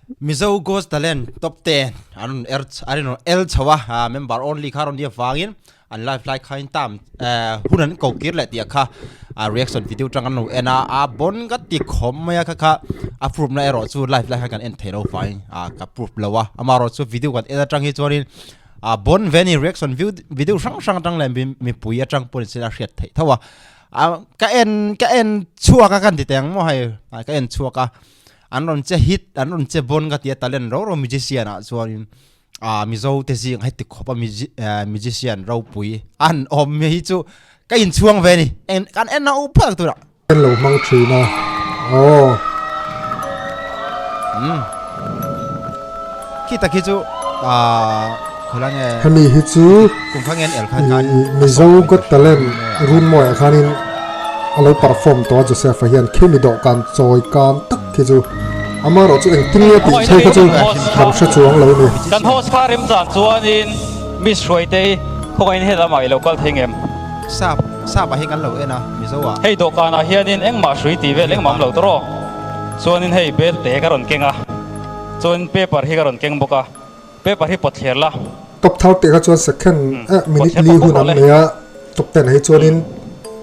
Mizo Ghost Talent Top 10 an rawn er an rawn el chho a, ah member only kha rawn nia vangin an live lai khain tam eh hun an ko kir leh tih kha a reaction video tang an lo en a, a bon ka ti khawp mai a kha kha a proof na erawh chu live lai khan kan en thei lo vangin ah ka proof lo a, amaherawh chu video kan en atang hi chuanin ah bon ve a ni reaction video hrang hrang atang leh mipui atang pawhin a hriat theih tho a, ah ka en ka en chhuak a kan ti teh ang maw hei ka en chhuak a. An rawn che hit, an rawn che bon ka ti a, talent ro ro musician ah chuanin ah Mizo te zing heti khawp a musician ropui an awm hi chu ka inchhuang ve a ni, en kan en a u phak tur ah. Kan lo hmang thin a aw. Umm khi tak hi chu ah khawlai nge. Hemi hi chu kum kha nge an el khan khan Mizo Got Talent Runmawi ah khanin a lo perform tawh a Joseph-a hian khimi dawhkan chawi kan tak khi chu amaherawh chu engtin nge tih phei kha chu kan hre chuang lo a ni. Kan host kha remchan chuanin Miss Hruaitei khawngaihin he lamah i lo kal thei ngem? Sap sap ah hi kan lo en a Mizo ah. Hei dawhkanah hianin engmah hrui tih vel engmah awm lo tawh rawh. Chuanin hei bel te ka rawn keng a, chuanin paper hi ka rawn keng bawk a, paper hi pawt thler la. Top thar tih kha chuan second eh minute li hun an nei a, top ten ah hi chuanin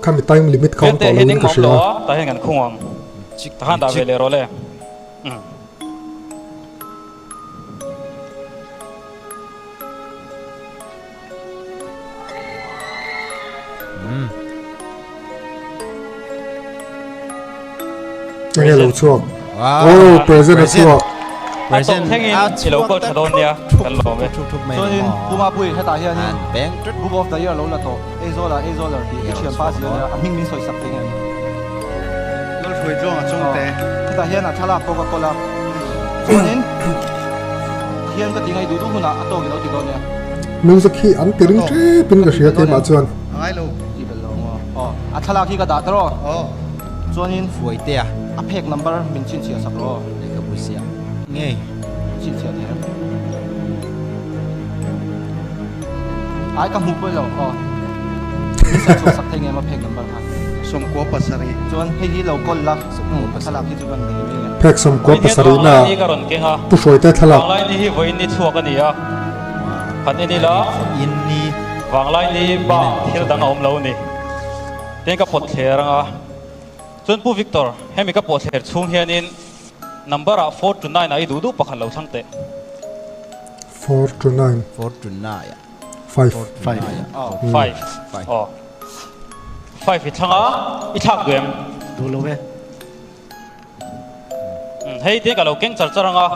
khami time limit kha awm tawh lo in ka hria. Tah hian kan khung ang, tah khan dah ve leh rawh le. Enge lo chhuak? Oh, present a chhuak. Present thlengin i lo kal tha dawn nia kan lawm e. Chuanin Puma pui hetah hianin Book of the Year lo la tawh Aizawl ah Aizawler tih i thianpa zia nia a hming min sawi sak thei nge ni. Lalhruai tluang a chung te. Hetah hian a thlalak pawh ka kawl a. Chuanin Thian ka ti ngai duh duh hunah a tawk i lo ti dawn nia. Music hi an ti ring tep in ka hria keimah chuan. A ngai lo. Ti belh lo maw? Aw, a thlalak hi ka dah ta rawh. Aw. Chuanin Fuaitea. A phek number min chhinchhiah sak rawh. Lehkhabu siam ngei. Chhinchhiah thei em? Ai ka hmu pawi lo. Aw. Min sawi chhuah sak thei ngem a phek number kha. 17. Chuan hei hi lo kawl la. A thlalak hi chu kan nei mai nge. Phek 17 na Pu Hruaite thlalak. Vanglaini hi vawiin ni chhuak a ni a, han en ila Vanglaini bak thil dang a awm lo a ni. Tin ka pawt thler ang a, chuan Pu Victor, hemi ka pawh thler chhung hianin number ah 4 to 9 ah i duh duh pakhat lo thlang teh. 4 to 9. 4 to 9 ah. 5. 5. 5. Aw. 5 i thlang a, i thlak duh em? Duh lo e. Hei te ka lo keng char char anga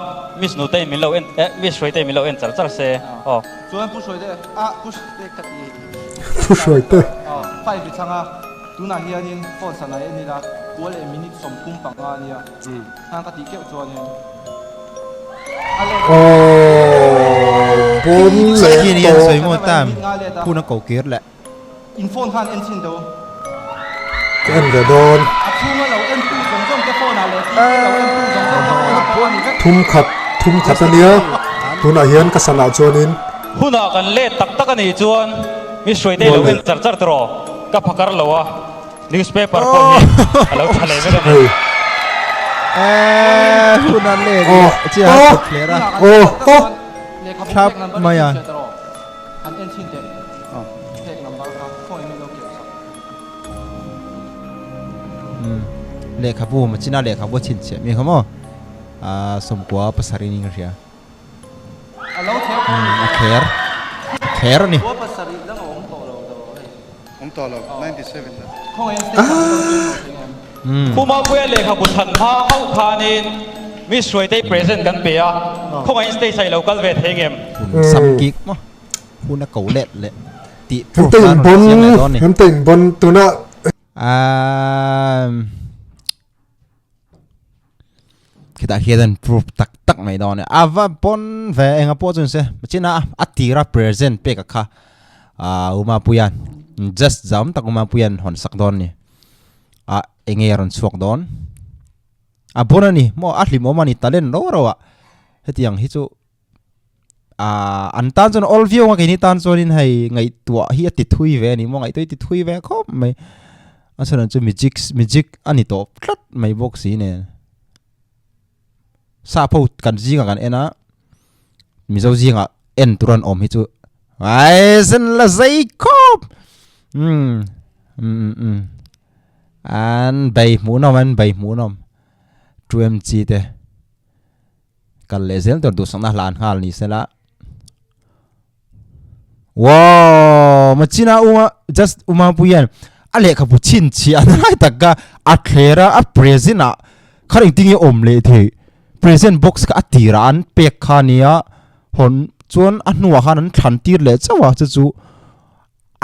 Miss Nutei min lo en eh Miss Hruaitei min lo en char char se aw. Chuan Pu Hruaite ah Pu Hruaite ka ti. Pu Hruaite. Aw 5 i thlang a, tunah hianin phone sanai en ila kual leh minute 35 a nia. Hang ka tih keuh chuanin a let Aww bon leh tawh. Sawi maw tam hun a ko kir leh. In phone khan en chhin teh u. Ka en ve dawn. A chhunga lo en tu zawng zawng te phone ah leh TV lo en tu zawng zawng te phone ah pawh a ni vek. Thum khat thum khat a nia tunah hian ka sanah chuanin. Hunah kan let tak tak a nih chuan mi hruaitei lo en char char tawh ka phakar lo a. Newspaper pawh hi a lo tha leh vek a ni. Eee hun a let leh chiah a thawk hler a. Aw aw. Thlap mai a. Lehkhabu machina lehkhabu a chhinchhiah mi kha maw 17 niin ka hria. A kher a kher a ni. Pumapuia lehkhabu chhan hma hauh khanin Miss Hruaitei present kan pe a, khawngaihin stage ah i lo kal ve thei ngem? Hun sam kik maw? Hun a ko let leh tih proof nan rawn siam leh dawn ni. Hemte in bon tuna. Amm. Khitah khian an proof tak tak mai dawn a a va pawn ve enga pawh chu ni se china a tira present pek a kha ah Umapuia'n just zam tak Umapuia'n hawn sak dawn a ni ah enge a rawn chhuak dawn a bon a ni maw a hlimawm a ni talent ro ro ah hetiang hi chu ah an tan chuan awl viau ang a keini tan chuanin hei ngaihtuah hi a ti thui ve a ni maw ngaihtuah hi a ti thui ve khawp mai a chhan chu magic magic a ni tawh tlat mai bawk si nen. Sap ho kan zingah kan en a, Mizo zingah en tur an awm hi chu ai zen la zei khawp umm umm umm an bei hmuhnawm an bei hmuhnawm 2mg te kal leh zel tur duhsakna hlan nghal ni sela wow machina uma just uma puian a lehkhabu chhinchhiah an lai tak kha a thler a a present ah kha engtin nge awm leh thei present box kha a tirah an pek kha ania hawn chuan a hnuah khan an thlan tir leh chauh a chu chu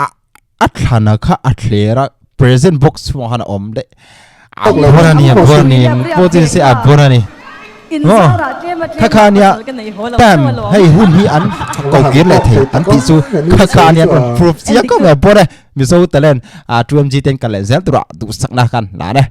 a a thlana kha a thler a present box chhungah khan a awm daih a bawr a ni a bawr a ni pawh chu se a bawr a ni maw kha kha ania time hei hun hi an ko kir leh thei an tih chu kha kha ania rawn proof chiang khawp mai a bawr e Mizo talent a 2MG ten kal leh zel turah duhsakna khan la ne.